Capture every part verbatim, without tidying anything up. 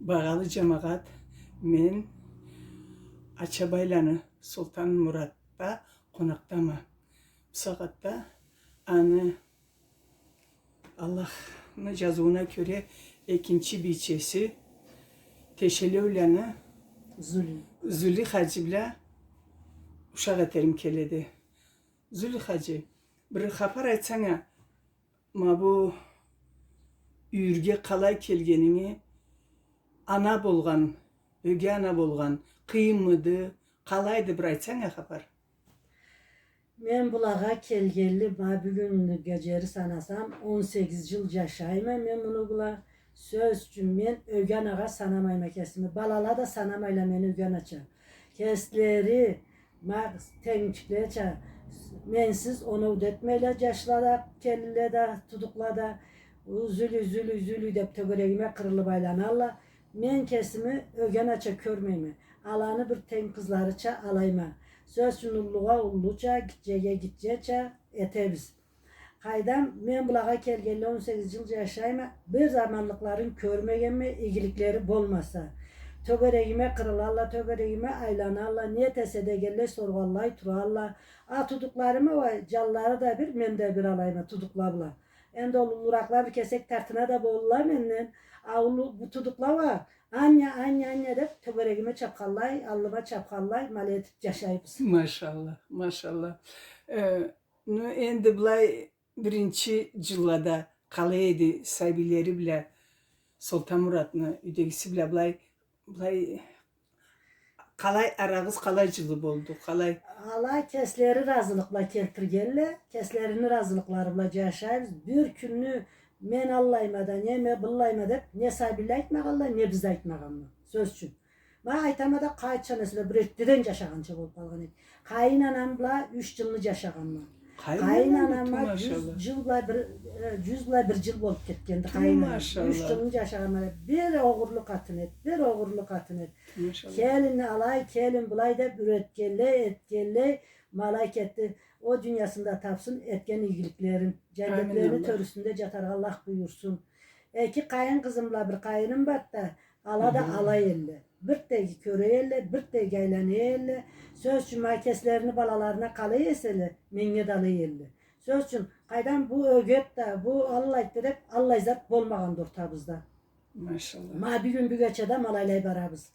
Багъалы джамагъат, мен Ачабайланы Солтанмуратда къонакъдама. Бусагъатда аны, Аллахны джазыуна кёре, экинчи бийчеси Тешелеуланы Зули. Зули хаджи бла ушакъ этерим келеди. Зули хаджи, бир хапар айтсанг а, ма бу юйюрге къалай келгенинги, ана болгъан, ёге ана болгъан, къыйынмыды, къалайды, бир айтсанг а хапар. Мен былагъа келгенли, ма бюгюннге джери санасам, он сегиз джыл джашайма мен муну бла. Сёз ючюн, мен ёге анагъа санамайма кесими. Балала да санамайла мени ёге анача. Кеслери, ма, тенгчиклеча, менсиз оноу да этмейле джашла да, келинле да, тудукъла да. Зули, Зули, Зули деп тёгерегиме къырылып айланалла. Мен кесими ёге анача кёрмейме. Аланы бир тенг къызларыча алайма. Сёз ючюн, уллугъа уллуча, гитчеге гитчеча этебиз. Къайдам, мен былагъа келгенли он сегиз джыл джашайма, бир заманлыкъларын кёрмегенме, игиликлери болмаса. Тёгерегиме къырылалла, тёгерегиме айланалла, не этесе дегенлей соргъанлай туралла. А тудукъларыма уа, джанлары да бир, мен да бир алайма тудукъла бла. Энди ол уллуракъла бир кесек тартына да болурла менден. А уллу, бу тудукъла уа, аня, аня, аня деп, тёгерегиме чапханлай, аллыма чапханлай, ма алай этип джашайбыз. Машалла, машалла. Э, ну, энди былай, биринчи джыллада къалай эди сабийлери бла, Солтанмуратны юйдегиси бла былай, былай, къалай, арагъыз къалай джылы болду, къалай? Ала кеслери разылыкъ бла келтиргенле, кеслерини разылыкълары бла джашайбыз. Бир кюнню мен аллайма да, неме, быллайма деп, не сабийле айтмагъанла, не биз айтмагъанла. Сёз ючюн. Ма айтама да, къайтчан эселе, бир эртдеден джашагъанча болуп къалгъан эди. Къайын анам бла юч джылны джашагъанма. Къайын анам, ту, машалла. Къайын анама джюз джыл бла бир, э, джюз бла бир джыл болуп кетгенди, ту, къайын анам. Машалла. Юч джылны джашагъанма. Бир огъурлу къатын эди, бир огъурлу къатын эди. Ту, машалла. Келин алай, келин былай деп юретгенле, этгенле, ма алай кетди. О дуниясында тапсын этген игиликлерин. Амин, Аллах. Джаннетлерини тёрюсюнде джатаргъа Аллах буюрсун. Эки къайын къызым бла бир къайыным барды да, ала да алай элле. Бир теги кёре элле, бир теги айлана элле. Сёз ючюн, ма кеслерини балаларына къалай эселе, меннге да алай элле. Сёз ючюн, къайдам, бу ёге эди да, бу аллай эди деп, аллай зат болмагъанды ортабызда. Машалла. Ма бюгюн бюгече да ма алайлай барабыз.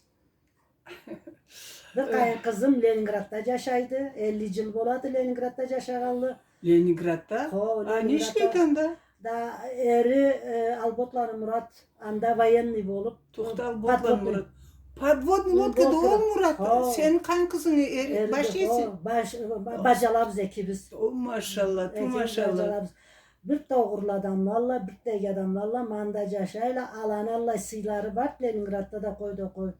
Бир къайын къызым Ленинградда джашайды. Элли джыл болады Ленинградда джашагъанлы. Ленинградда? Хо, Ленинградда. А не ишлейди анда? Да, эри, э, Алботланы Мурат, анда военный болуп. Тохта, Алботланы Мурат. Подводный лодкада ол Мурат. Хо. Сени къайын къызынгы эри, баш иеси? Хо, баш, ба-, баджалабыз экибиз. О, машалла, ту, машалла. Экибиз баджалабыз. Бир да огъурлу адамлалла, бир теги адамлалла, ма анда джашайла, аланы аллай сыйлары барды Ленинградда да, къой да къой.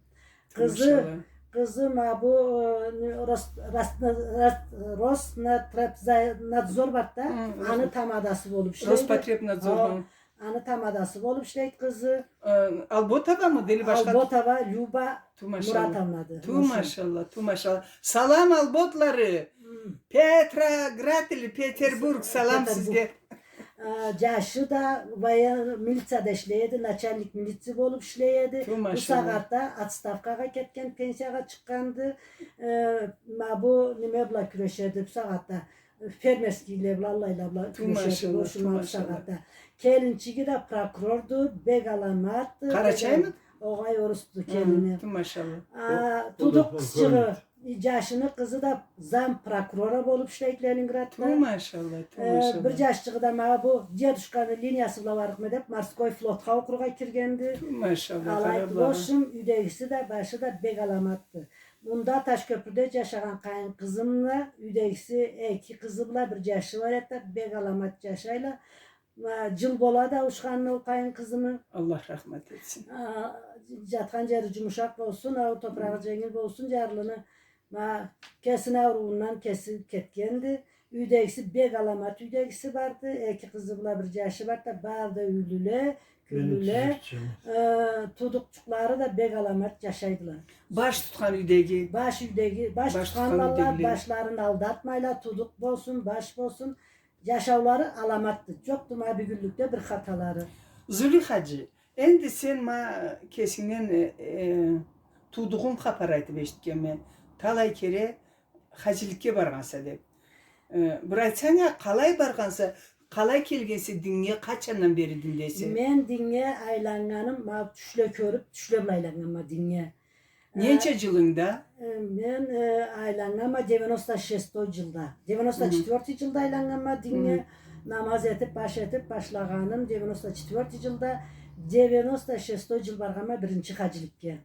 Къызы, машалла. Къызы ма бу, э, Рос-, Рос-, Рос-, Роснадзор барды да, хы, аны тамадасы болуп ишлейди. Роспотребнадзор, хо. Аны тамадасы болуп ишлейди къызы. Э, Алботовамыды, или башха? Алботова Люба Муратовнады. Ту, машалла. Ту, машалла, ту, машалла. Салам, Алботлары! Хы. Петроград или Петербург, салам сизге. А, джашы да воен-, милицияда ишлей эди, начальник милиции болуп ишлей эди. Ту, машалла. Бусагъатда отставкагъа кетген, пенсиягъа чыкъгъанды. Э, ма бу неме бла кюрешеди бусагъатда. Фермерскийле бла, аллайла бла кюрешеди. Ту, машалла, ту, машалла. Бусагъатда. Келинчиги да прокурорду, бек аламатды. Къарачаймыды? Огъай, орусду келини. Хы, ту, машалла. А, тудукъ къызчыгъы. Джашыны къызы да зам прокурора болуп ишлейди Ленинградда. Ту, машалла, ту, машалла. Э, бир джашчыгъы да ма бу дедушканы линиясы бла барыкъма деп, морской флотха окъургъа киргенди. Ту, машалла, алайды. В общем, юйдегиси да, башы да бек аламатды. Мында Ташкёпюрде джашагъан къайын къызым да, юйдегиси, эки къызы бла бир джашы бар эди да, бек аламат джашайла. Ма, джыл болады ауушханына ол къайын къызымы. Аллах рахмат этсин. А, джатхан джери джумушакъ болсун, ауур топурагъы дженгил болсун джарлыны. Ма, кесини ауруундан кеси кетгенди. Юйдегиси бек аламат юйдегиси барды. Эки къызы бла бир джашы барды да, бары да юйлюле, кюйлюле. Э, тудукъчукълары да бек аламат джашайдыла. Баш тутхан юйдеги. Баш юйдеги, баш тутхан юйдегиле. Башларын алдатмайла, тудукъ болсун, баш болсун. Джашаулары аламатды. Джокъду ма бюгюнлюкде бир хаталары. Зули хаджи, Энди сен ма кесингден, э, э, туудугъунг хапар айтып эшитгенме. Талай кере хаджиликге баргъанса деп. Э, бир айтсанг а, къалай баргъанса, къалай келгенсе диннге, къачандан бери диндесе? Мен диннге айланнганым, ма тюшле кёрюп, тюшле бла айланнганма диннге. Ненча джылынгда? Э, мен, э, айланнганма девяносто шестой джылда. Девяносто четвёртый джылда айланнганма диннге. Намаз этип, баш этип башлагъаным девяносто четвёртый джылда. Девяносто шестой джыл баргъанма биринчи хаджиликге.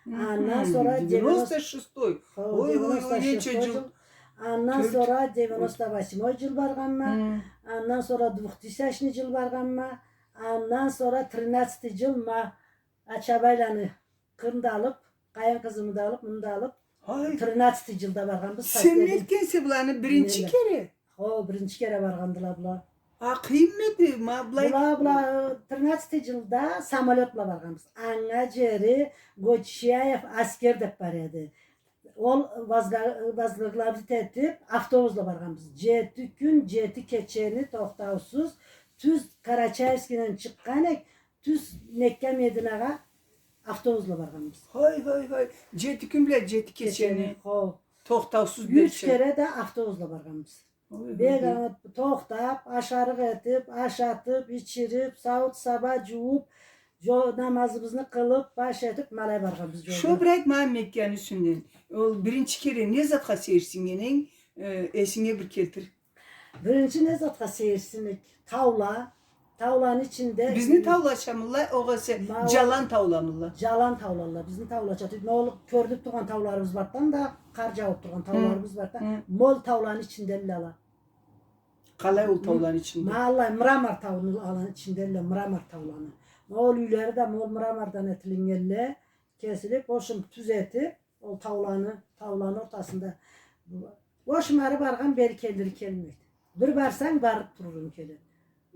Андан сора девяносто шестой. Ой, ой, ой, ненча джыл. Андан сора девяносто восьмой джыл баргъанма. Андан сора двухтысячный джыл баргъанма. Андан сора тринадцатый джыл ма Ачабайланы къызын да алып, къайын къызымы да алып, муну да алып, тринадцатый джылда баргъанбыз. Сен этгенсе буланы биринчи кере? Хо, биринчи кере баргъандыла була. А, къыйынмы эди, ма былай? Була, була, э, тринадцатый джылда самолёт бла баргъанбыз. Анга джери Гочияев Аскер деп бар эди. Ол возгла-, возглавить этип, автобус бла баргъанбыз. Джети кюн, джети кечени тохтаусуз, тюз Карачаевскийден чыкъгъан эк, тюз Мекка Мединагъа автобус бла баргъанбыз. Хой, хой, хой. Джети кюн бла джети кечени. Кечени, хо. Тохтаусуз. Юч кере да автобус бла баргъанбыз. Ой, ой, ой. Бек аны тохтап, ашарыкъ этип, ашатып, ичирип, сауут-саба джууп, джо-, намазыбызны къылып, баш этип, ма алай баргъанбыз джолда. Шо бир айт ма Мекканы юсюнден. Ол биринчи кере не затха сейирсиннгенинг, э, эсинге бир келтир. Биринчи не затха сейирсиннген? Таула. Тауланы ичинде. Бизни таулачамыла, огъесе джалан тауламыла? Джалан таулала. Бизни таулача. Ма ол кёрюнюп тургъан тауларыбыз бар да, анда къар джаууп тургъан тауларыбыз бар да. Ма ол тауланы ичинделе ала. Къалай ол тауланы ичинде? Ма аллай мрамор тауну аланы ичинделе, мрамор тауланы. Ма ол юйлери да ма ол мрамордан этилиннгенле, кесилип, ошум тюз этип, ол тауланы, тауланы ортасында. Ошум ары баргъан бери келдири келмейди. Бир барсанг, барып турурунг келеди.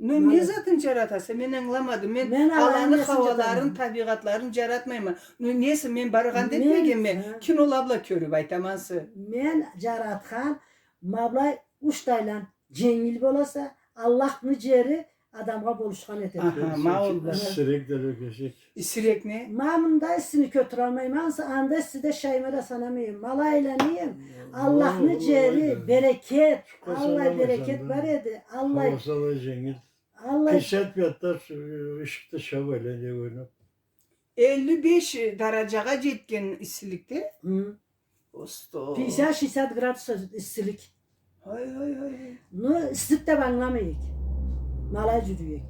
Ну, не затын джаратаса, мен ангыламадым. Мен аланы хауаларын, табигъатларын джаратмайма. Ну, неси, мен баргъан да этмегенме, кинола бла кёрюп айтама ансы. Мен джаратхан, ма былай, уч тайлан, дженгил боласа, Аллахны джери адамгъа болушхан этеди. Аха, ма ол да. Иссирек да бир кесек. Иссирек не? Ма мында иссини кётюралмайма, ансы, анда исси да шайыма да санамайма. Ма алай айланайым. Аллахны джери, берекет. Аллай берекет бар эди. Аллай. Хауасы алай дженгил. Аллай. Пятьдесят пятьта ышыкъ да чабып айланады. Элли беш дараджагъа джетген иссиликде? Хы. Осто. Пятьдесят-шестьдесят градус иссилик. Ай, ай, ай, ай. Ну, иссилик деп ангыламай эдик. Ма алай джюрюй эдик.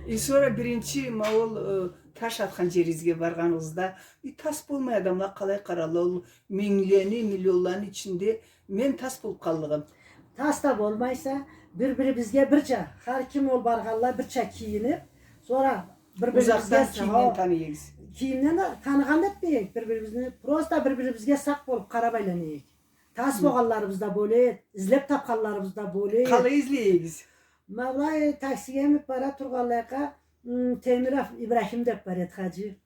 И сора биринчи, ма ол, э, таш атхан джеригизге баргъаныгъызда, и тас болмай адамла къалай къарала, ол минглени, миллионланы ичинде мен тас болуп къаллыгъым. Тас да болмайса, бир-бирибизге бирча, хар ким ол баргъанлай бирча кийинип, сора бир-бирибизге... Узакъдан, кийимден таныйыгъыз. Кийимден да таныгъан да этмей эдик бир-бирибизни. Просто бир-бирибизге сакъ болуп къарап айлана эдик. Тас болгъанларыбыз да бола эди, излеп тапханларыбыз да бола эди. Къалай излей эдигиз? Ма былай таксиге минип бара тургъанлайгъа, м, Темиров Ибрахим деп бар эди, хаджи.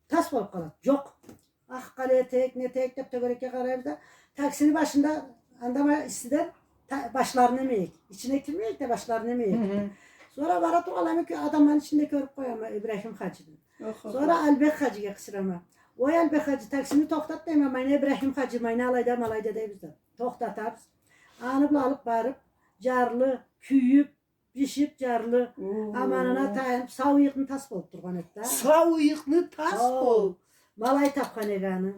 Тас болуп къалады. Джокъ. Ах, къалай этейик, не этейик деп тёгерекге къарайбыз да, таксини башында, анда ма иссиден та-, башларын иймей эдик. Ичине кирмей эдик да, башларын иймей эдик. Хы-хы. Сора бара тургъанлай, мен адамланы ичинде кёрюп къояма Ибрахим хаджини. Охо. Сора Албек хаджиге къычырама. Ой, Албек хаджи, таксини тохтат дейме, ма Ибрахим хаджи, ма алайда, ма алайда дейбиз да. Тохтатабыз. Аны бла алып барып, джарлы, кюйюп, бишип, джарлы, аманына тайынып, сау ыйыкъны тас болуп тургъан эди да. Сау ыйыкъны тас болуп. Ма алай тапхан эдик аны.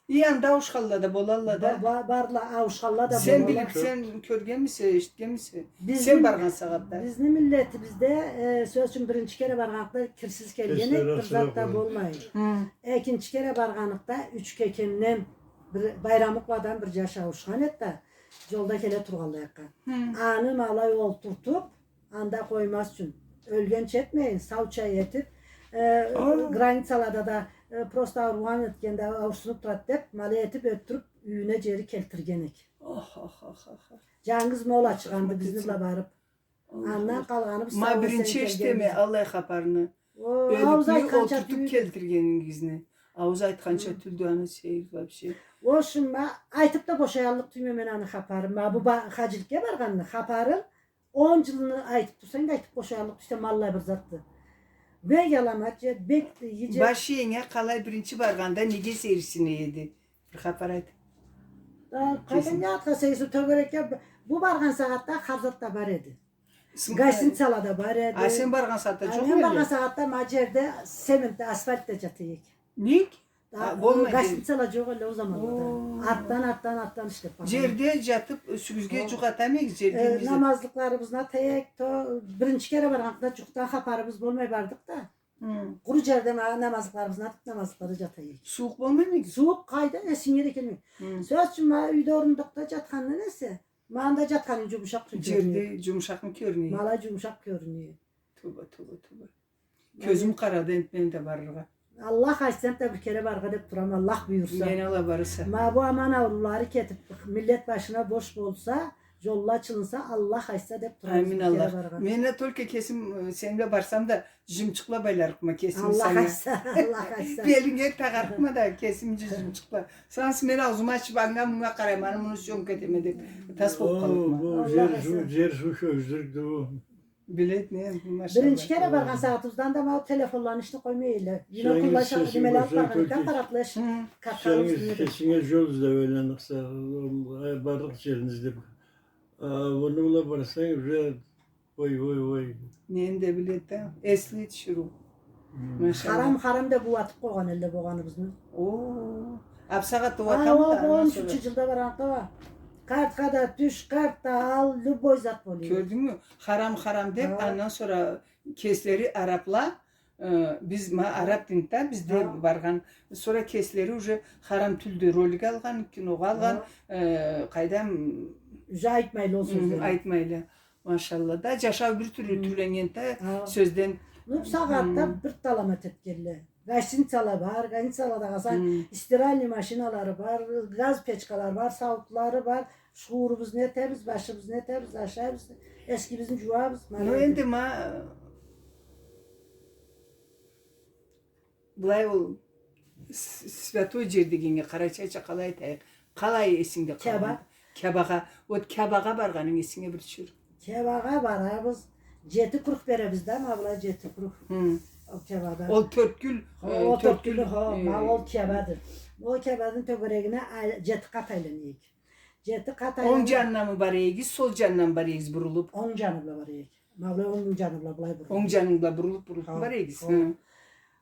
И анда ауушханла да болалла да. Ба-, ба-, барла, ауушханла да болалла. Сен билип, сен кёргенмисе, эшитгенмисе? Сен баргъан сагъатда. Бизни миллетибизде, э, сёз ючюн, биринчи кере баргъаныкъда кирсиз келген эдик, бир зат да болмай. Хы. Экинчи кере баргъаныкъда юч кекемден бир, Байрамукъладан бир джаш ауушхан эди да, джолда келе тургъанлайгъа. Хы. Аны ма алай олтуртуп, анда къоймаз ючюн, ёлгенча этмейин, сауча этип, э, границалада да, э, просто ауругъан этгенде ауурсунуп турады деп, ма алай этип ётдюрюп, юйюне джери келтирген эдик. Ох, ох, ох, ох, ох. Джангыз ма ол ачыгъанды бизни бла барып. Андан къалгъаны биз сау-эсен келгенбиз. Ма биринчи эшитеме аллай хапарны. О, ауз айтханча тюлдю. Ёлюкню олтуртуп келтиргенигизни. Ауз айтханча тюлдю аны сейир вообще. Ошум, ма, айтып да бошаяллыкъ тюйме мен аны хапарын. Ма бу ба-, хаджиликге баргъанны хапарын он джылны айтып турсанг да, айтып бошаяллыкъ тюйсе, ма аллай бир затды. Бек аламат джер, бек иги джер. Баш иенге къалай биринчи баргъанда неге сейирсине эди? Бир хапар айт. Да, къайдан не затха сейирсин, тёгерекге б-, бу баргъан сагъатда хар зат да бар эди. Гостиницала да бар эди. А сен баргъан сагъатда джокъму эди? Мен баргъан сагъатда ма джерде, цементде, асфальтда джата эдик. Нек? Да, гостиницала джокъ эди ол заманда да. Артдан, артдан, артдан ишлеп баргъан. Джерде джатып, юсюгюзге джукъ атамыгъыз, джерде. Намазлыкъларыбызны ата эдик, то биринчи кере баргъанда джукъдан хапарыбыз болмай бардыкъ да. Къуру джерде ма-, намазлыкъларыбызны атып, намазлыкълада джата эдик. Сууукъ болмаймыды? Сууукъ къайда, эсинге да келмей. Сёз ючюн, ма юйде орундукъда джатхандан эсе, ма анда джатханынг джумушакъ кёрюне. Джерде джумушакъмы кёрюне? Ма алай джумушакъ кёрюне. Тоба, тоба, тоба. Кёзюм къарады энди мен да барыргъа. Аллах айтса, энтда бир кере барыргъа деп турама, Аллах буюрса. Мен ала барырса. Ма бу аман ауруулары кетип, миллет башына бош болса, джолла ачылынса, Аллах айтса деп турама. Амин, Аллах. Мен да только кесим, э, сеннге барсам да, джымчыкъла байларыкъма кесими санга. Аллах айтса, Аллах айтса. Белинге тагъарыкъма да кесими джымчыкъла. Сенси мен ауузуму ачып, анга-мунга къарайма, аны-муну съёмка этеме деп, тас болуп къалырыкъма. Бу джер, суу кёзюрюкдю бу. Билет не, машалла. Биринчи кере баргъан сагъатыбыздан да ма ол телефонланы ишни къоймай эдиле. Бинокль бла немеле алып баргъан эдик, аппаратла, карталарыбызны. Кесинге джол излеп айланыкъса, ол, э, барлыкъ джерин излеп. А муну бла барсанг, уже, ой, ой, ой. Нени да билет да, эсли тиширыу. Машалла. Харам, харам деп ууатып къойгъан эдиле болгъаныбызны. О, а бусагъатда ууатамыды? Ха, ол он ючюнчю джылда баргъанды. Картха да тюш, карт да ал, любой зат болур. Кёрдюнгмю? Харам, харам деп, андан сора кеслери арабла, э, биз ма араб динде, бизде баргъан. Сора кеслери уже харам тюлдю, ролик алгъан, киногъа алгъан, э, къайдам, уже айтмайла ол сёзлени. Айтмайла. Машалла да, джашау бир тюрлю тюрленнгенди да, сёзден. Ну, бусагъатда бир да аламат этгенле. Гостиницала бар, гостиницалада къалсанг, стиральный машиналары бар, газ печкалары бар, сауутлары бар. Шуурубузну этебиз, башыбызны этебиз, ашайбыз, эсгибизни джууабыз. Ну, энди ма Былай ол с-, святой джер дегеннге къарачайча къалай айтайыкъ? Къалай эсингде къалгъан? Кябагъа. Кябагъа. Вот Кябагъа баргъанынг эсинге бир тюшюр. Кябагъа барабыз. Джети круг беребиз да, ма былай джети круг. Хы. Ол Кябада. Ол тёрткюл, хо, э, ол тёрткюл, тёрткюл, хо, э, ма ол Кябады. Ол Кябадыны тёгерегине ай-, джети къат айлана эдик. Джети къат айлана. Онг джанынамы бара эдигиз, сол джанынамы бара эдигиз бурулуп? Онг джаны бла бара эдик. Ма былай онг джаны бла былай бурулуп. Онг джаны бла бурулуп, бурулуп бара эдигиз. Хо. Хы.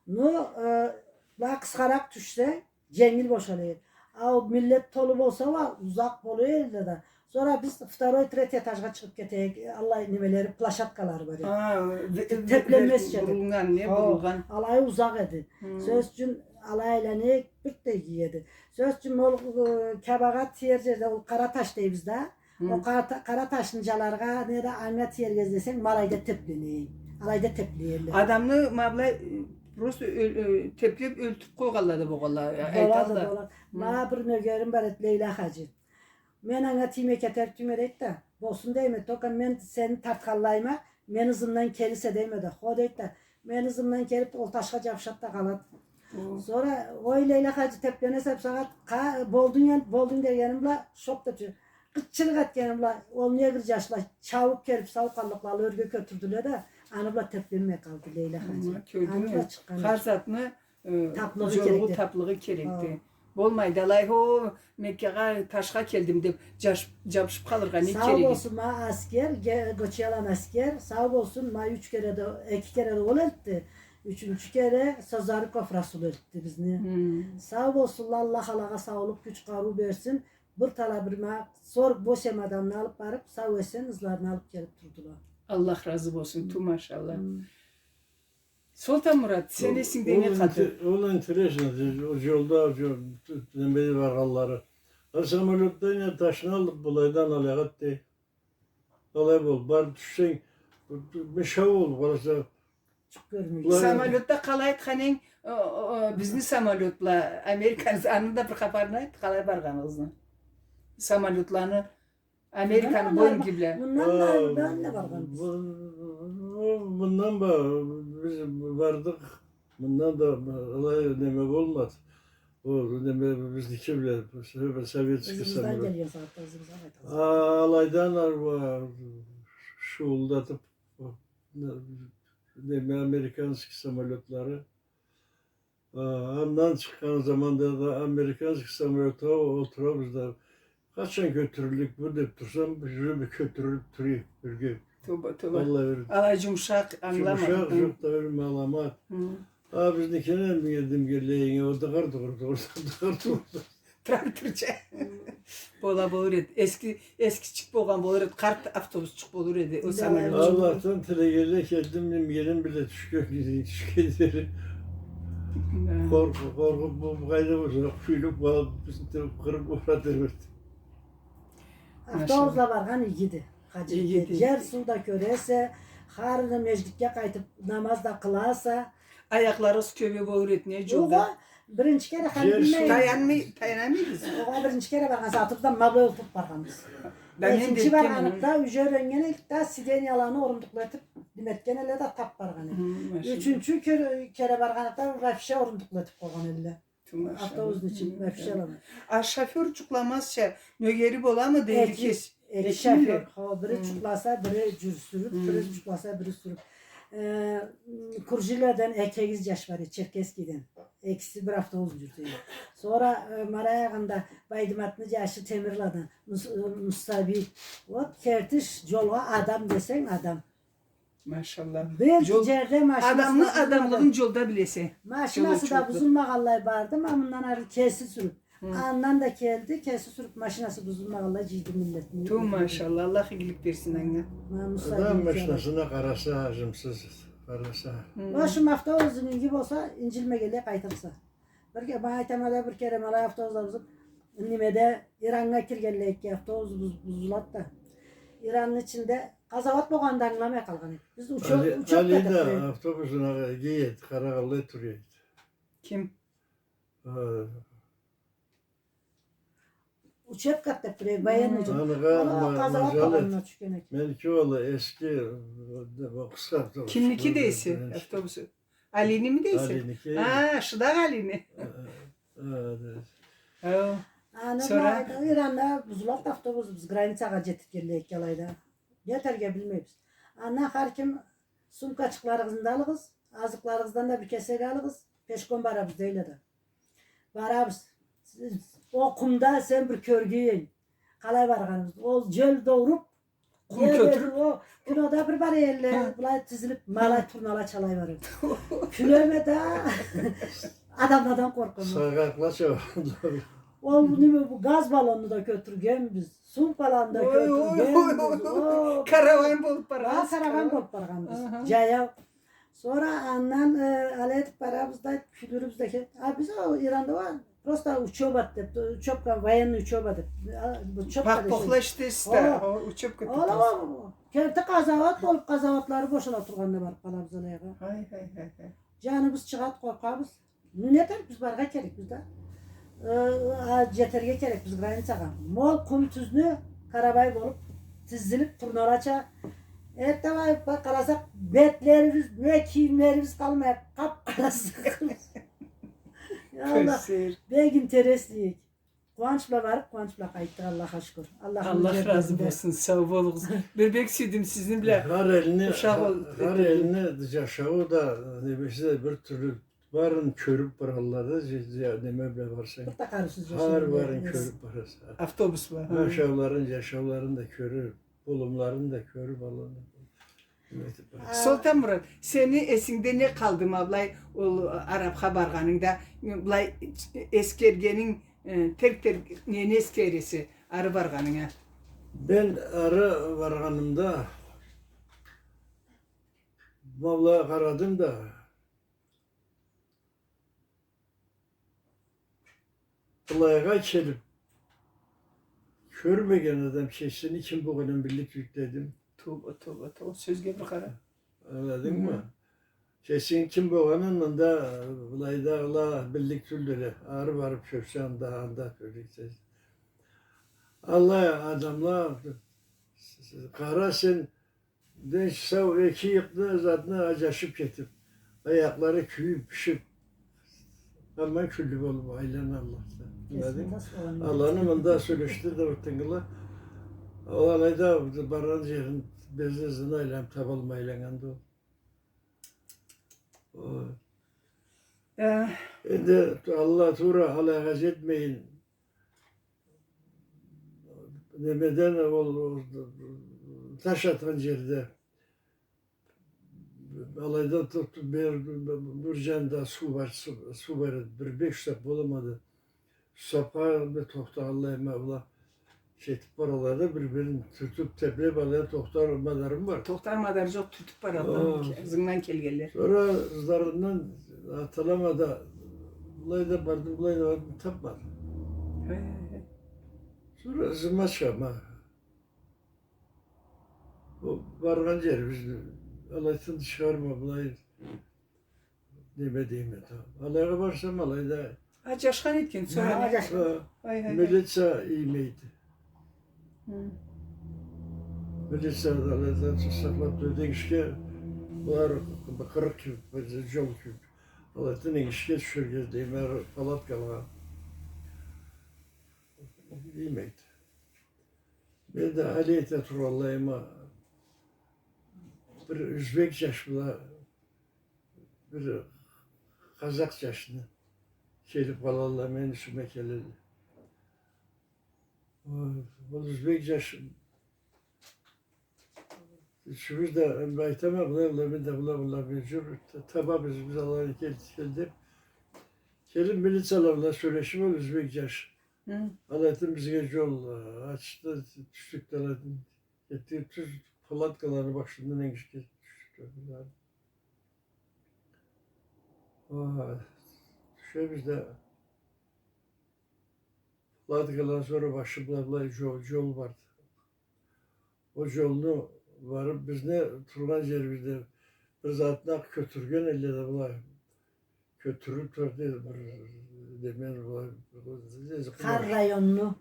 Ну, э, былай къысхаракъ тюшсе, дженгил бошала эди. А ол миллет толу болса уа, узакъ бола эди да. Сора биз второй, третий этажгъа чыгъып кете эдик, аллай немелери, площадкалары бар эди. Ха, ве-, ве-, тепленмезча деп. Бурулгъан, не бурулгъан. Алай узакъ эди. Хы. Сёз ючюн, алай айлана эдик, бир да иги эди. Сёз ючюн, ол, э, Кябагъа тиер джерде, ол къара таш дейбиз да. Ол къара та-, къара ташны джаларгъа, неда анга тиерге излесенг, ма алайда теплене. Алайда теплейдиле. Адамны ма былай, э, просто ёл-, э, теплеп ёлтюрюп къойгъанла да болгъанла, э, айталла. Бола да, бола. Ма бир нёгерим бар эди, Лейла хаджи. Мен анга тиймей кетерик тюйюлме дейди да. Болсун дейме, только мен сени тартханлайыма, мени ызымдан келирсе дейме да. Хо дейди да. Мени ызымдан келип, ол ташха джабышады да къалады. О. Сора, ой, Лейла хаджи, тепленесе бусагъат, къа-, болдунг, болдунг дегеним бла, шоп да тюшюп, къычырыкъ этгеним бла, ол негр джашла чабып келип, сау къаллыкъла алай ёрге кётюрдюле да, аны бла тепленмей къалды Лейла хаджи. Аны бла чыкъгъан. Хар затны, э, таплыгъы керекди. Таплыгъы керекди. Хо. Болмайды, алай, хо, Меккагъа ташха келдим деп, джаш-, джабышып къалыргъа не керек? Сау болсун, ма Аскер, ге-, Гочияланы Аскер, сау болсун, ма юч кере да, эки кере да ол элтди. Ючюнчю кере Созарыков Расул элтди бизни. Хы. Сау болсунла, Аллах алагъа саулукъ, кюч, къарыу берсин. Бир талай бир ма сорок восемь адамны алып барып, сау-эсен ызларына алып келип турдула. Аллах разы болсун, ту, машалла. Хы. Солтанмурат, сени эсингде не къалды? Ол интер-, ол интересно, ол джолда, джол-, немеде баргъанлары. А самолётдан я ташны алып, былайдан алайгъа этди. Алай бол, барып тюшсенг, мишау болуп къаласа. Джукъ кёрмей. Самолётда къалай айтхан эдинг, о, о, о, бизни самолёт бла, американец, аны да бир хапарын айт, къалай баргъаныгъызны. Самолётланы Американы Боингибла. Мындан да, мындан да баргъанбыз. Мындан ба, биз бардыкъ. Мындан да алай неме болмады. Ол неме бизники бла, советский самолёт. Ызыбыздан келген сагъатда ызыбызгъа къайтабыз. А, алайдан ары шуулдатып, не, неме, американский самолётлары. А, андан чыкъгъан заманда да американский самолётха олтурабыз да, къачан кётюрюллюк бу деп турсам, уже бир кётюрюлюп тура бирге. Тоба, тоба. Аллай бир алай джумушакъ, ангыламадым. Джумушакъ, джукъ да бир маламат. Хы. А, бизникине мингенлей, ол дыгъыр, дыгъыр, дыгъыр, дыгъыр, дыгъыр. Тракторча. Бола болур эди. Эски, эскичик болгъан болур эди. Къарт автобусчукъ болур эди. Ол самолётчукъ. Аллахдан тилегенлей келдим, мингеним бла тюшген, тюшген джери. Хы. Къоркъуп, къоркъуп, бу къайда болса, кюйлюп, къалып, бизни къырып, ура деберди. Машаллах. Автобусла баргъан игиди. Хаджи, игиди. Джер, суу да кёресе, хар да межгитге къайтып, намаз да къыласа. Аякъларыгъыз кёбе болур эди, не джолда? Огъай, биринчи кере хани билмейме. Таянмай, таянмайбыз. Огъай, биринчи кере баргъан сагъатыбызда ма былай олтуруб баргъанбыз. Экинчи баргъаныбызда уже юреннген эдик да, сиденьяланы орундукъла этиб, неме этген элле да, таб баргъан эдик. Хы, машаллах. Ючюнчю кер-, кере баргъаныбызда вообще орундукъла этиб къойгъан элле. Ту, машаллах. Автобусну ичинде вообще аламат. А шофёр джукъламазча, нёгери боламыды, или кеси? Эки, эки шофёр. Хо, бири джукъласа, бири джюрюсюрюб, бири джукъласа, бири сюрюб. Э, Куржиледен эки эгиз джаш бар эди, Черкесскеден. Экиси бир автобус джюрюте эди. Сора, э, ма аягъында Байдыматны джашы Темирладан, Мус-, э, Муссаби. Вот, кертиш джолгъа адам десенг, адам. Машаллах. Бир джерде машинасы да бузулмагъанлай барды, ма мындан ары кеси сюрюб. Хы. Андан да келди, кеси сюрюб, машинасы бузулмагъанлай джыйды миллетни. Ту, машаллах, Аллах игилик берсин анга. Адам машинасына къараса, аджымсыз къараса. Хы. Ма шо автобус иги болса, инджилмегенлей къайтырса. Бир ке-, ма айтама да, бир кере ма алай автобусла бузуб, немеде, Ираннга киргенлей эки автобус буз-, бузулад да. Иранны ичинде къазауат болгъанын да ангыламай къалгъан эдик. Биз учёб-, учёбкадыкъ. Али да автобусуна иги эди, къарагъанлай тура эди. Ким? Учёбкадыкъ деп тура эди, военный. Анга къазауат болгъанына тюшген эди. Меники ол эски, э, къысха автобус. Кимники дейсе, автобусу? Алиними дейсе? Алиники. А, Шыдагъ Алини. Э, э, э, да. Хо. Аны сора? Былайда, Иранда бузулад автобус, биз границагъа джетгенлей эки алайда. Джетерге билмейбиз. Андан хар ким сумкачыкъларыгъызны да алыгъыз, азыкъларыгъыздан да бир кесек алыгъыз, пешком барабыз дейле да. Барабыз. Ол къумда сен бир кёргюнг. Къалай баргъаныбыз. Ол джел да уруб, къум кётюрюб. Ол кинода бир бар элле, былай тизилиб, ма алай турналача алай барады. Кюлеме да, адамладан къоркъама. Сайгъаклача. Ол неме, бу газ баллонну да кётюргенбиз, сумкаланы да кётюргенбиз. Ой, ой, ой, ой. О, караван болуб баргъанбыз. Ха, караван болуб баргъанбыз. Аха. Джаяу. Сора андан, э, алай этиб барабыз да, кюлдюрюбюз да ке-, а биз ол Иранда уа просто учёба деп, учёбка, военный учёба деп. А, учёбка десенг. Пах-похла эшитесиз да, хо, учёбка десенг. Ол, ол, ол, керти къазауат болуб, къазауатлары бошала тургъанда барыб къалабыз алайгъа. Хай, хай, хай, хай. Джаныбыз чыгъад, къоркъабыз. Не этерик, биз барыргъа керекбиз да. Э, а, джетерге керекбиз границагъа. Ма ол къум тюзню карабай болуб, тизилиб, турналача. Э, давай, ба-, къарасакъ, бетлерибиз, не кийимлерибиз къалмай, къап-къарасакъ. Я Аллах, бек интересный. Къууанч бла барыб, къууанч бла къайтдыкъ, Аллахха шукур. Аллах разы болсун, сау болугъуз. Бир бек сюйдюм сизни бла. Хар элни, хар элни джашауу да, немеси да бир тюрлю. Барын кёрюб баралла да, же-, же-, неме бла барсанг. Хар барын кёрюб бараса. Автобус бла, хы. Ашауларын, джашауларын да кёрюб, болумларын да кёрюб, аланы. Солтанмурат, сени эсингде не къалды, ма былай, ол арабха баргъанынгда, былай эскергенинг, э, терк-терк нени эскересе, ары баргъанынга? Мен ары баргъанымда, ма былай къарадым да, былайгъа келиб кёрмеген адам кесини ким болгъанын биллик тюйюлдю дедим. Тоба, тоба, тоба. Сёзге бир къара. Ангыладынгмы? Кесини ким болгъанын мында, былайдагъыла биллик тюйюлдюле. Ары барыб кёрсе, анда, анда кёресе. Аллай адамла, къара сен, Ден сау эки ыйыкъны затны аджашыб кетиб, аякълары кюйюб, бишиб, аман кюллю болуб айланалла. Ангыладынгмы? Аланы мында сёлешди да, бир тынгыла. Ол алайда баргъан джерин бизни ызына айланыб табалмай айланнганды ол. Э, энди Аллах, туура алайгъа джетмейин. Немеден ол, ол таш атхан джерде. Алайда ту-, ту-, бер, бир джанында суу бар, суу, суу бар эди. Бир беш сагъат боламады. Сапха бир тохтагъанлай, ма была джетип баралла да, бир-бирин тюртюп, теплеп, алай тохтар мадарым бар. Тохтар мадар джокъ, тюртюп баралла. О. Ызынгдан келгенле. Сора ызларындан аталама да, былай да бардым, былай да бардым, тапмадым. Хе, хе, хе. Сора ызыма чыгъама. Ол баргъан джерибизни алай тынч чыгъарма, былай неме дейме да. Алайгъа барсам, алайда... А, джашхан этген, сора. Ха, джашхан. Ха. Ай, ай, ай. Милиция иймейди. Хы. Милиция алайда сакълап турады, энгишге, булар къырыкъ кибик, бир джол кибик. Алайдан энгишге тюшерге дейме, палаткалагъа. Иймейди. Мен да алай эте тургъанлайыма, бир узбек джаш бла бир къазакъ джашны келип къалалла, мени юсюме келелле. Ол, ол узбек джаш ючюбюз да, энди айтама, была, была, мен да, была, была, бир джюр та-, табабыз биз аланы, кел, кел деп. Келип, милициялар бла сёлешип, ол узбек джаш. Хы. Алайдан бизге джол, э, ачды, тюшдюк да алайдан. Кетдик, тюз палаткаланы башындан энгишге тюшдюк да. Ой, тюшебиз да, палаткаладан сора башы бла былай джол, джол барды. Ол джолну барып, бизни тургъан джерибизде бир затны акъ кётюрген элле да былай. Кётюрюп турады, бир, демен, былай, бир, бир, бир, хар районну.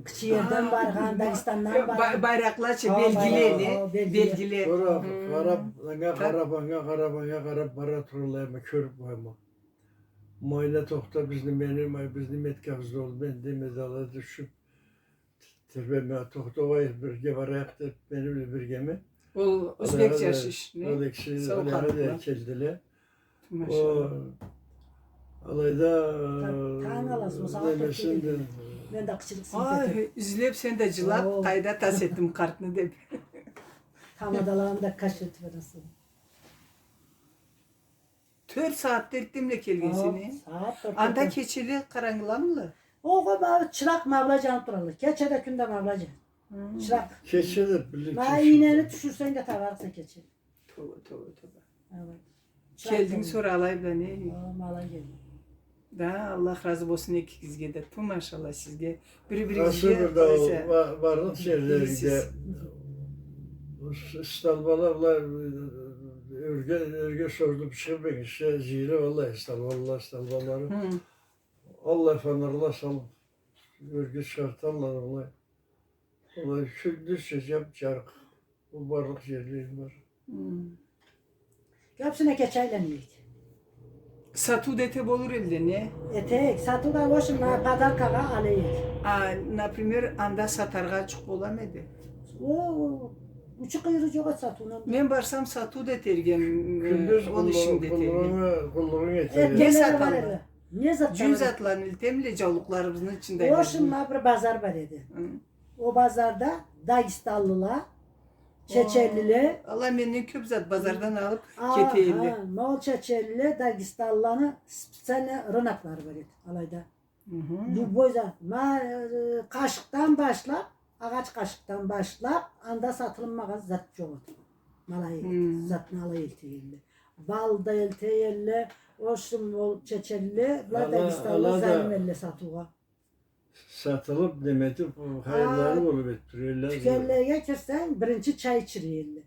Кичи джерден баргъан, Дагъыстандан баргъан. Ба-, байракълача, ха, белгиле, байракъ, не? Ха, белгиле. Белгиле. Сора къарап, анга къарап, анга къарап, анга къарап бара туралла, ма кёрюп къояма. Майна тохта, бизни, мени, май, бизни меткабызда ол, мен да медала тюшюп, тербеме, тохта, угъай, бирге барайыкъ деп, мени бла биргеме. Ол узбек джаш ишни. Ол экиси алайгъа да келдиле. Машалла. О, алайда, э, немесин да. Мен да къычырыкъсыз кетдим. Ай, юзлеп сен да джылап, къайда тас этдим къартны деп. Тамадаларын да каш этип аласыз. Тёрт сагъатда эртденбла келгенсе, не? Анда кечеле къарангыламыла? Огъай, ма чыракъ ма былай джанып турады. Кече да, кюн да ма былай джанады. Хы. Чыракъ. Кече да биле. Ма ийнени тюшюрсенг да табарыкъса кече. Тоба, тоба, тоба. Келдинг сора алай бла, не? Ха, ма алай келдим. Да, Аллах разы болсун экигизге да. Ту, машалла, сизге. Бир-биригизге къарайса, барлыкъ джерлеригизде столбала былай ёрге, ёрге созулуп чыгъып, энгишге джыйылып, аллай столбала, столбалары. Хы. Аллай фонарла салып, ёрге чыгъарталла, аллай. Аллай кюндюзча джап-джарыкъ. Ол барлыкъ джерлерим бар. Хы. Кёбюсюне кече айланмайды. Сатыу да эте болур элле, не? Этейик. Сатыу да, в общем, ма подаркагъа алайыкъ. А, например, анда сатаргъа джукъ боламы эди? О, учу-къыйыры джокъ эди сатыуну. Мен барсам, сатыу да этергем, э, кюндюз ол ишни да этергем. Къуллугъунг, къуллугъунг этер эди. Не саталла? Не зат? Джюн затланы элтемле, джаулукъларыбызны ичинде. В общем, ма бир базар бар эди. Хы. Ол базарда дагъыстанлыла, чеченлиле. О, ала менден кёп зат базардан алып кете элле. Ха, ма ол чеченлиле, дагъыстанлыланы специально рыноклары бар эди алайда. Хы. Любой зат. Ма, э, къашыкъдан башлап, агъач къашыкъдан башлап, анда сатылынмагъан зат джокъ эди. Ма алай затны алай элте элле. Бал да элте элле, в общем, ол чеченлиле, была дагъыстанлыла зайым элле сатыугъа. Сатылып, неме этип, хайырлары болуп этип тура элле. Тюкенлеге кирсенг, биринчи чай ичире элле.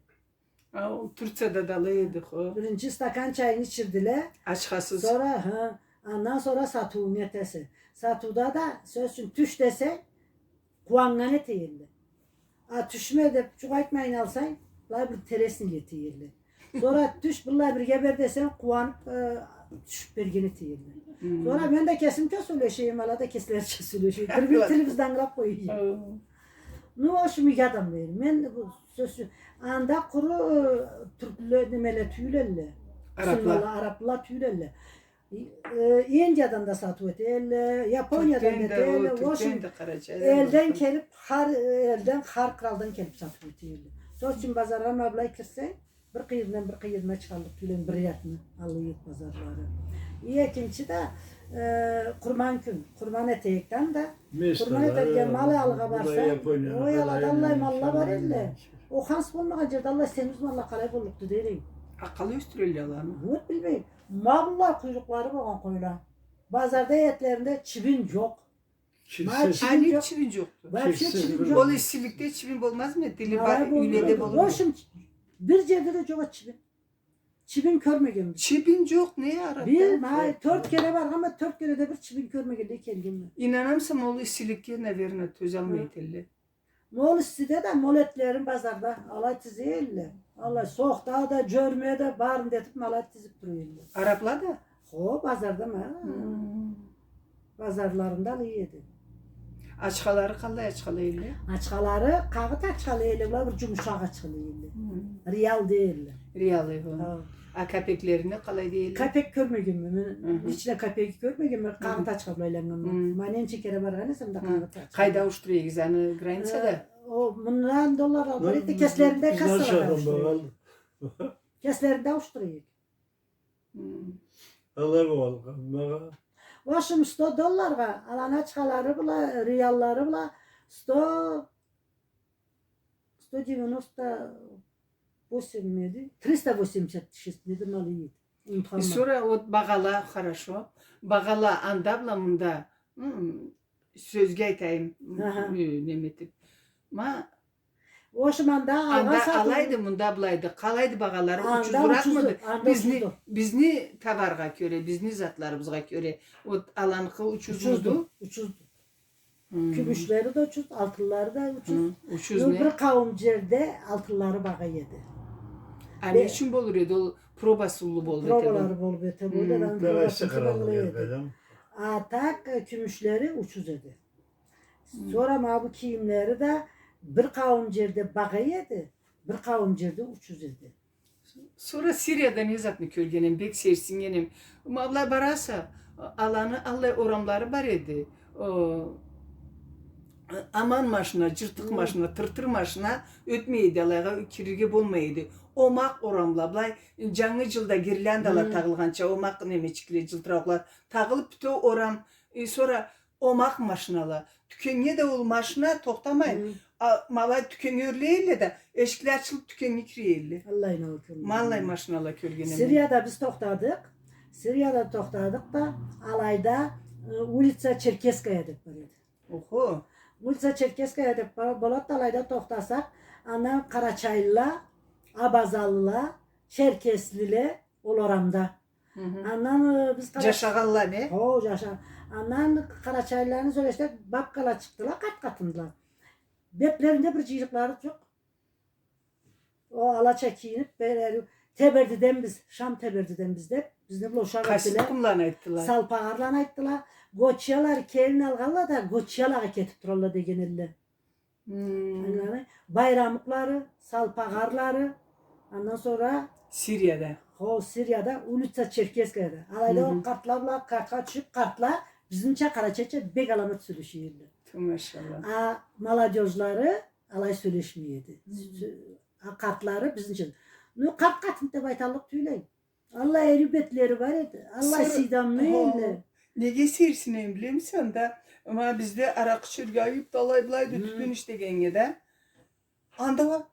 А, ол Турцияда да алай эди, хо. Биринчи стакан чайынгы ичирдиле. Ачхасыз. Сора, хы, андан сора сатыуунгу этесе. Сатыуда да, сёз ючюн, тюш десенг, къууаннган эте элле. А, тюшме деп, джукъ айтмайын алсанг, былай бир интересный эте элле. Сора тюш, быллай бирге бер десенг, къууанып, э, тюшюп берген эте элле. Хы. Сора мен да кесим кёп сёлеше эдим, ала да кеслерича сёлеше эди. Бир-бир тилибизни ангылап къоя эдик. Хы. Ну, в общем, иги адамла эди. Мен бу сёз, анда къуру, э, тюркле, немеле тюйюл элле. Арабла. Муслиманла, араблыла тюйюл элле. Э, Индиядан да сатыу эте элле, Япониядан да эте элле. Тюркден да, о, Тюркден да, Къарачайдан да. Элден келиб, хар, элден, хар къралдан келиб сатыу эте элле. Сора сен базаргъа ма былай кирсенг, бир къыйырындан бир къыйырына чыгъаллыкъ тюйюл эм, бир рядны аллыкъ эди базарлары. Экинчи да, э, Къурман кюн, къурман этейик да анда. Къурман этерге мал алыргъа барсанг, ой, алада аллай малла бар элле. О ханс болмагъан джерде аллай семиз малла къалай боллукъду дейим. А къалай ёсдюре элле аланы? Вот, билмейме. Ма быллай къуйрукълары болгъан къойла. Базарда этлеринде чибин джокъ. Ма чибин джокъ. Вообще чибин джокъ. Ол иссиликде чибин болмазмы? Тили бар юйледе болур. В общем, бир джерде да джокъ эди чибин. Чибин кёрмегенбиз. Чибин джокъ, не араб? Бир, ма, тёрт кере баргъанма, тёрт кере да бир чибин кёрмегенлей келгенме. Ийнанамыса, ол иссиликге, наверно, тёзалмай эте элле. Ма ол иссиде да, ма ол этлерин базарда алай тизе элле. Алай сокъда да, джёрме да, барын да этиб, ма алай тизиб тура элле. Арабла да? Хо, базарда ма. Базарларында алай эди. Ачхалары къаллай ачхала элле? Ачхалары къагъыт ачхала элле, была бир джумушакъ ачхала элле. Риал дей элле. Риал, хо. Хо. А капеклерини къалай дей элле? Капек кёрмегенме мен. Ичинде капеги кёрмегенме, къагъыт ачха бла айланнганма. Ма ненча кере баргъан эсем да къагъыт ачха. Къайда ауушдура эдигиз аны, границада? Э, о, мындан доллар алып бара эдик, кеслеринде кассалада ауушдура эдик. Кеслеринде ауушдура эдик. Алай болгъанды. В общем, сто долларгъа, аланы ачхалары бла, риаллары бла, сто, сто девяносто восемь миди, триста восемьдесят шесть миди, мал эди. Унутханма. И сора вот багъала, хорошо. Багъала анда бла мында, сёзге айтайым, э, неме этиб. Ма В общем, анда алгъан сатыу алайды, мында былайды. Къалайды багъалары? Анда учузуракъмыды? Бизни, бизни товаргъа кёре, бизни затларыбызгъа кёре. Вот аланыкъы учузмуду? Учузду, учузду. Кюмюшлери да учуз, алтынлары да учуз. Учуз не? Бир къауум джерде алтынлары багъа эди. А не ючюн болур эди? Ол пробасы уллу болуп эте. Пробалары болуп эте, ол да пробасы багъалы эди. А так, э, кюмюшлери учуз эди. Сора ма бу кийимлери да бир къауум джерде багъа эди, бир къауум джерде учуз эди. Сора Сирияда не затны кёрген эм, бек сейирсиннген эм. Ма былай бараса, аланы аллай орамлары бар эди. О, аман машина, джыртыкъ машина, тыртыр машина ётмей эди, алайгъа кирирге болмай эди. Омакъ орамла, былай, джангы джылда гирляндала тагъылгъанча, омакъ немечикле, джылтыраукъла тагъылып, бютеу орам, э, сора омакъ машинала. Тюкеннге да ол машина тохтамай. А, ма алай тюкеннге ёрлей элле да, эшикле ачылып, тюкеннге кире элле. Аллай, ма аллай машинала кёрген эм. Сирияда биз тохтадыкъ. Сирияда тохтадыкъ да, алайда, э, улица Черкесская деп бар эди. Охо. Улица Черкесская деп бар, болады да, алайда тохтасакъ, андан къарачайлыла, абазалыла, черкеслиле, ол орамда. Андан, э, биз къара-, джашагъанла не? Хо, джаша-, андан къарачайлыланы сёлешсек, бабкала чыкъдыла, къат-къатындыла. Бетлеринде бир джыйрыкълары джокъ. О, алача кийинип, бери, Тебердиденбиз, Шам Тебердиденбиз деп, бизни бла ушакъ этдиле. Къайсы тукъумланы айтдыла? Салпагъарланы айтдыла. Гочиялары келин алгъанла да, Гочиялагъа кетип туралла деген элле. Ангыладынг? Байрамукълары, Салпагъарлары, андан сора Сирияда. Хо, Сирияда, улица Черкесскаяда. Алайда ол къартла бла къартха тюшюп, къартла бизнича, къарачайча бек аламат сёлеше эдиле. Ту, машалла. А молодёжлары алай сёлешмей эди. А къартлары бизнича. Ну, къарт къатын деп айталлыкъ тюйюл эм. Аллай эрибетлери бар эди. Аллай сыйдамлы эдиле. Неге сейирсинеме билемисе анда? Ма бизде аракъы ичерге айыпды, алай-былайды, тютюн ичегеннге да. Анда уа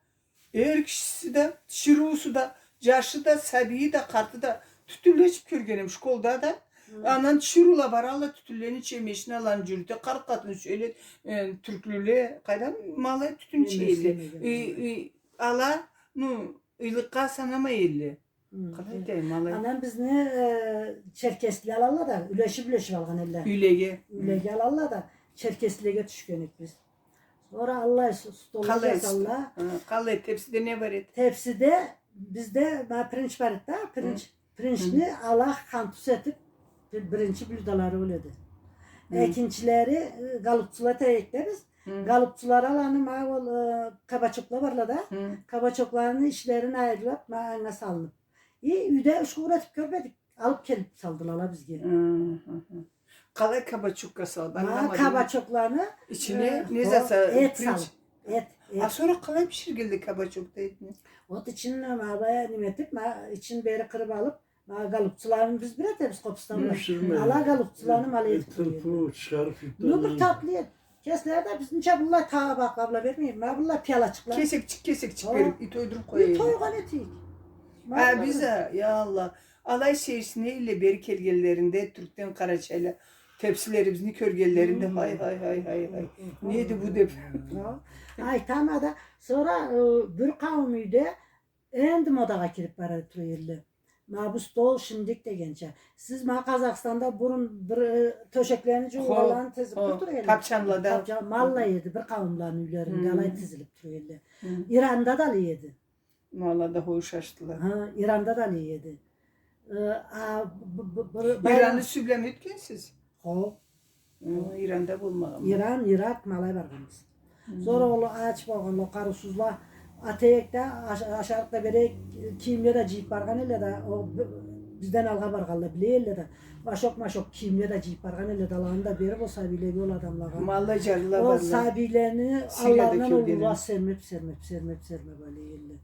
эр кишиси да, тиширыусу да, джашы да, сабийи да, къарты да, тютюнле ичип кёргенем школда да. Андан тиширыула баралла, тютюнлени иче, машиналаны джюрюте, къарт къатын сёле, э, тюрклюле, къайдан, ма алай тютюн иче эдиле. Ала, ну, ыйлыкъгъа санамай эдиле. Къалай дейим, алай. Андан бизни, э, черкесле алалла да, юлешип-юлешип алгъан эдиле. Юйлеге. Юйлеге алалла да, черкеслеге тюшген эдик биз. Сора аллай с-, столла джасалла. Къалай, тепсиде не бар эди? Тепсиде бизде, ма, пиринч бар эди да, пиринч. Пиринчни ала хантус этип, бир-, биринчи блюдолары ол эди. Экинчилери, э, голубцула дейик да биз. Голубцулары аланы, ма, ол, э, кабачокла барла да. Кабачокланы ичлерин айырылып, ма, анга салынып. Э, юйде ушхуур этиб кёрмедик. Алыб келиб салдыла ала бизге. Хы, хы, хы. Къалай кабачокга салыб, ангыламадым. Кабачокланы, ичине, э, не зат салыб, эт салыб. Эт, эт. А сора къалай биширгенле кабачокда этни? Вот ичин, ма, былай неме этиб, ма, ичин бери къырыб алыб, ма, голубцаланы биз бир этебиз къопсудан. Ала голубцаланы ма алай этиб къояла. Эт тырпыу чыгъарыб, ну, бир татлы эт. Кеслери да бизнича быллай табакъла бла бермей, ма быллай пиялачыкъла. Кесекчик, кесекчик бериб, и тойдуруб къоя. Тойгъан этик. А биз а, я Аллах, алай сейирсине эдиле бери келгенлеринде, тюркден къарачайла, тепсилерибизни кёргенлеринде, хай, хай, хай, хай, хай. Неди бу деб. Айтама да, сора, э, бир къауум юйде энди модагъа кириб бара тура эдиле. Ма бу стол, шиндик дегенча. Сиз ма Къазахстанда бурун бир, э, тёшеклени джуугъанларын тизиб тура эдиле. Тапчанлада. Тапчан, ма алай эди, бир къауумланы юйлеринде алай тизилиб тура эдиле. Иранда да алай эди. Ма ала да хоушашдыла. Хы, Иранда да алай эди. Э, а, б-, б-, б-, Иранны юсю бла ётгенсиз? Хо. Хы, Иранда болмагъанма. Иран, Иракъ, ма алай баргъанбыз. Сора ол ач болгъанла, къарыусузла, атайыкъ да, аш-, ашарыкъ да берейик, кийимле да джыйыб баргъан эдиле да, ол б-, бизден алгъа баргъанла, биле эдиле да, башокъ-машокъ кийимле да джыйыб баргъан эдиле да, аланы да бериб ол сабийлеге, ол адамлагъа. Ма алай джарлыла барла. Ол сабийлени алларындан уллула сермеб, сермеб, сермеб, сермеб, алай эдиле.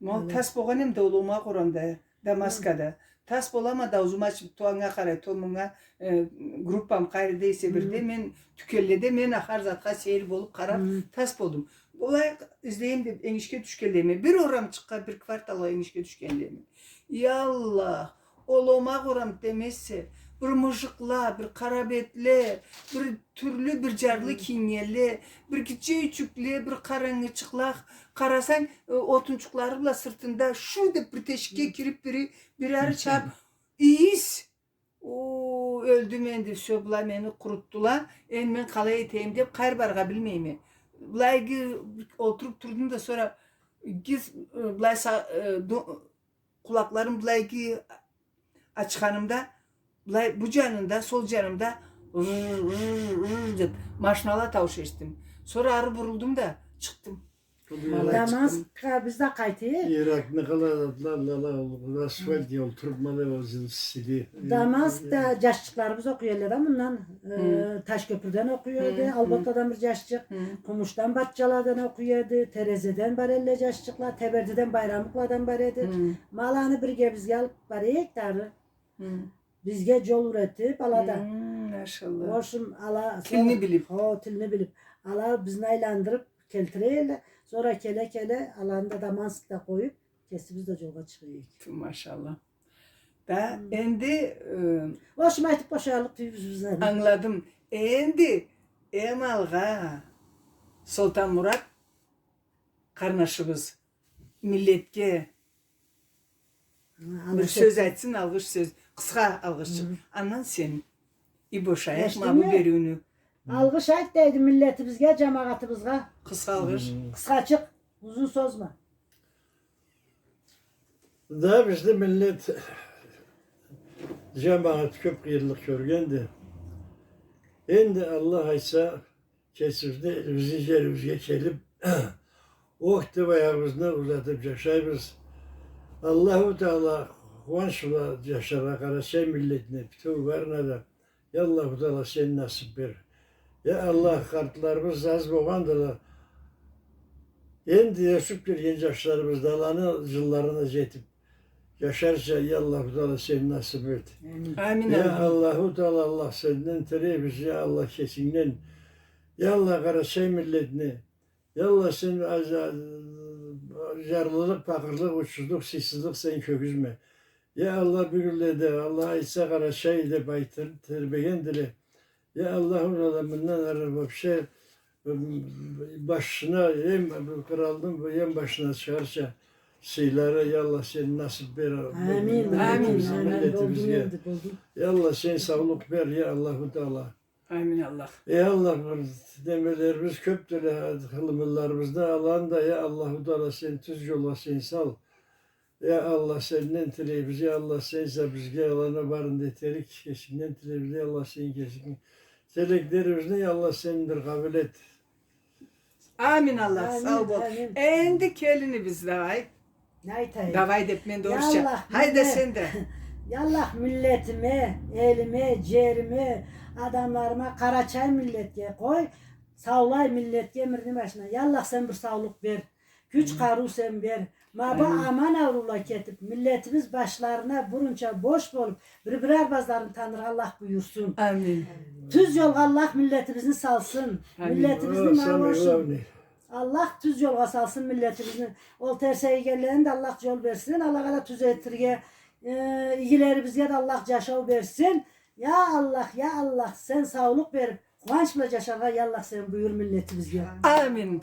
Ма ол тас болгъан эм да ол Омакъ урамда, Дамаскада. Тас болама да, аузуму ачыб, то анга къарай, то мынга, э, группам къайрыда эсе бирде, мен тюкенледе, мен ахыр затха сейир болуб, къараб, тас болдум. Былай излейим деб, энгишге тюшгенлейме. Бир орамчыкъгъа, бир кварталгъа энгишге тюшгенлейме. Я Аллах, ол Омакъ урам демесе, бир мыжыкъла, бир къара бетле, бир тюрлю бир джарлы кийиннгенле, бир гитче юйчюкле, бир къарангычыкъла, къарасанг, э, отунчукълары бла сыртында шу деб бир тешикге кириб бири, бири ары чаб, ийис. О, ёлдюм энди, всё, была мени къурутдула. Энди мен къалай этейим деб, къайры барыргъа билмейме. Былайгы олтуруб турдум да, сора гиз, э, былай са-, э, ду-, къулакъларым былайгы ачханымда, былай, бу джанында, сол джанымда, ырр, ырр, ырр деб, машинала таууш эшитдим. Сора ары бурулдум да, чыкъдым. Дамаскха биз да къайтайыкъ. Иракны къалай атладыла, ала, асфальт ёл туруб, ма алай ол джыл сили. Дамаскда джашчыкъларыбыз окъуй эдиле да мындан, э, Ташкёпюрден окъуй эди, Алботадан бир джашчыкъ, Къумушдан, Батчаладан окъуй эди, Терезеден бар эдиле джашчыкъла, Тебердиден, Байрамукъладан бар эди. Ма аланы бирге бизге алыб барайыкъ да ары. Бизге джол юретиб, ала да. Хм, машалла. В общем, ала... Тилни билиб. Хо, тилни билиб. Ала бизни айландырыб келтире эдиле. Сора келе-келе, аланы да Дамаскда къоюб, кесибиз да джолгъа чыгъа эдик. Ту, машалла. Да, энди, э, в общем, айтыб бошарлыкъ тюйюлбюз биз аны. Ангыладым. Энди, эм алгъа, Солтанмурат къарнашыбыз миллетге бир сёз айтсын, алгъыш сёз, къысха алгъышчыкъ. Андан сен. И бошайыкъ ма бу бериуню. Алгъыш айт, дейди, миллетибизге, джамагъатыбызгъа. Къысха алгъыш. Къысхачыкъ, узун созма. Да, бизни миллет, джамагъат кёб къыйынлыкъ кёргенди. Энди Аллах айтса, кесибизни, бизни джерибизге келиб, ох деб аягъыбызны узатыб джашайбыз. Аллаху Таала къууанч бла джашаргъа къарачай миллетни, бютеу барына да, я Аллаху Таала, сен насыб бер. Я Аллах, къартларыбыз аз болгъандыла, энди ёсюб келген джашларыбыз да аланы джылларына джетиб, джашарча, я Аллаху Таала, сен насыб эт. Амин. Амин, амин. Я Аллаху Таала, Аллах, сенден тилейбиз, я Аллах, кесингден. Я Аллах, къарачай миллетни, я Аллах, сен а-, а-, джарлылыкъ, пакъырлыкъ, учсузлукъ, сыйсызлыкъ сен кёргюзме. Я Аллах, бюгюнледе, Аллах айтса, Къарачай деб айтыр, тербегендиле. Я Аллаху Таала, мындан ары вообще, м, башына, эм, къыралны эм башына чыгъарча сыйлары, я Аллах, сен насыб бер. Амин, амин, миллетибизге, амин. Болду энди, болду. Я Аллах, сен саулукъ бер, я Аллаху Таала. Амин, Аллах. Эй Аллах, бир немелерибиз кёбдюле, къылымылларыбызны алан да, я Аллаху Таала, сен тюз джолгъа сен сал. Я Аллах, сенден тилейбиз, я Аллах, сенсе бизге аланы барын да этерик, кесингден тилейбиз, я Аллах, сен кесинг. Тилеклерибизни, я Аллах, сен бир къабыл эт. Амин, Аллах, сау бол. Амин, амин. Энди келинибиз, давай. Не айтайым? Давай деп, мен да орусча. Аллах, хайда, миллет-, сен да. Я Аллах, миллетиме, элиме, джериме, адамларыма, къарачай миллетге къой, саулай миллетге, мирни башына. Я Аллах, сен бир саулукъ бер. Кюч, къарыу сен бер. Ма бу аман ауруула кетип, миллетибиз башларына бурунча бош болуп, бир-бир арбазларын таныргъа Аллах буюрсун. Амин. Тюз джолгъа Аллах миллетибизни салсын. Амин. Миллетибизни ма бу Аллах тюз джолгъа салсын миллетибизни. Ол терсейгенлерин да Аллах джол берсин. Алагъа да тюзетирге, э, игилерибизге да Аллах джашау берсин. Я Аллах, я Аллах, сен саулукъ берип, къууанч бла джашаргъа, я Аллах, сен буюр миллетибизге. Амин.